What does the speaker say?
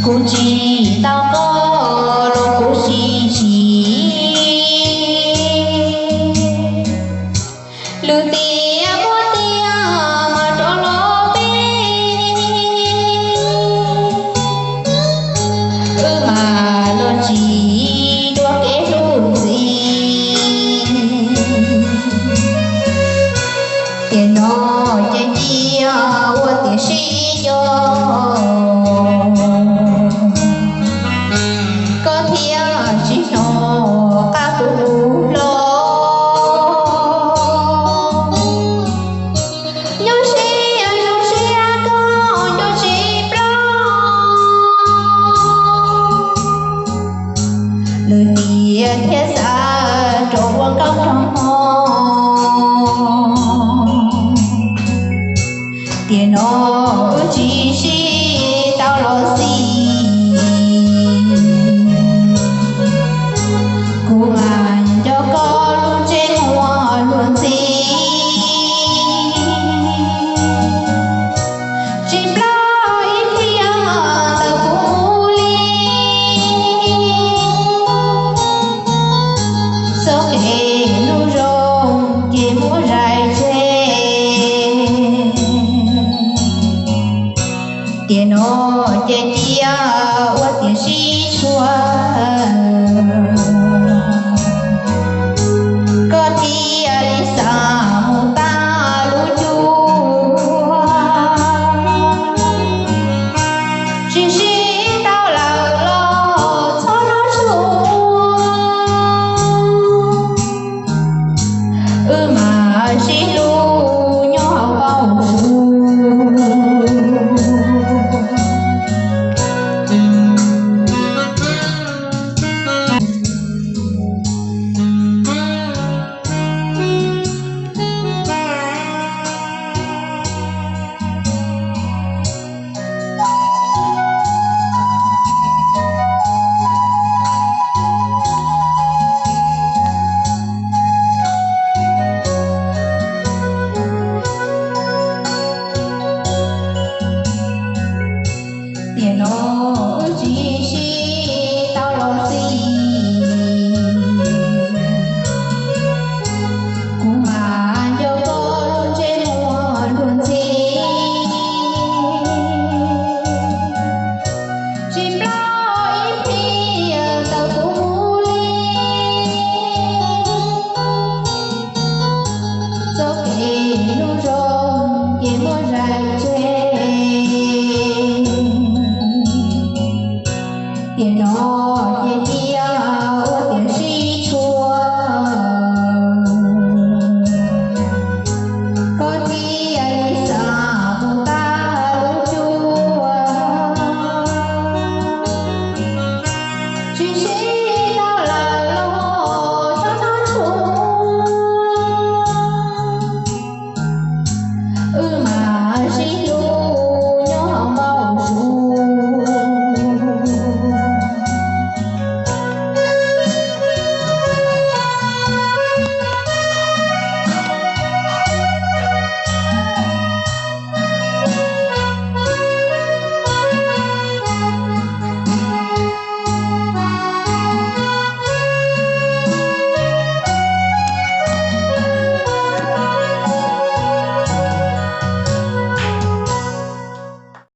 Kuv tsis tau koj los kuv sim sim, lwm tiam muaj tiag mas rov los peb, wb mam los tsis dua kev hlub ntxiv. Tiam no ces cia ua tiam sib nco, koj thiaj tsis hnov qab kuv lus hlo. Nyuaj siab zoo siab koj nco tsis plaub, lwm tiam thiaj xav rov ua nkauj nraug hmo. Tiam no wb tsis sib tau los xij, kuv mam nco koj lub ntsej muag luag ntxhi. Tsis plaub ib tiam ntawm kuv mus li, txoj kev hlub zoo ces muab zais tseg. Tiam no ces cia ua tiam sib tshua, koj thiaj li xav mus tag lub cuab. Tsis sib tau lawm los txhob hnov tshua, wb mam sib hlub nyob hauv npau suav. Tiam no wb tsis sib tau los xij,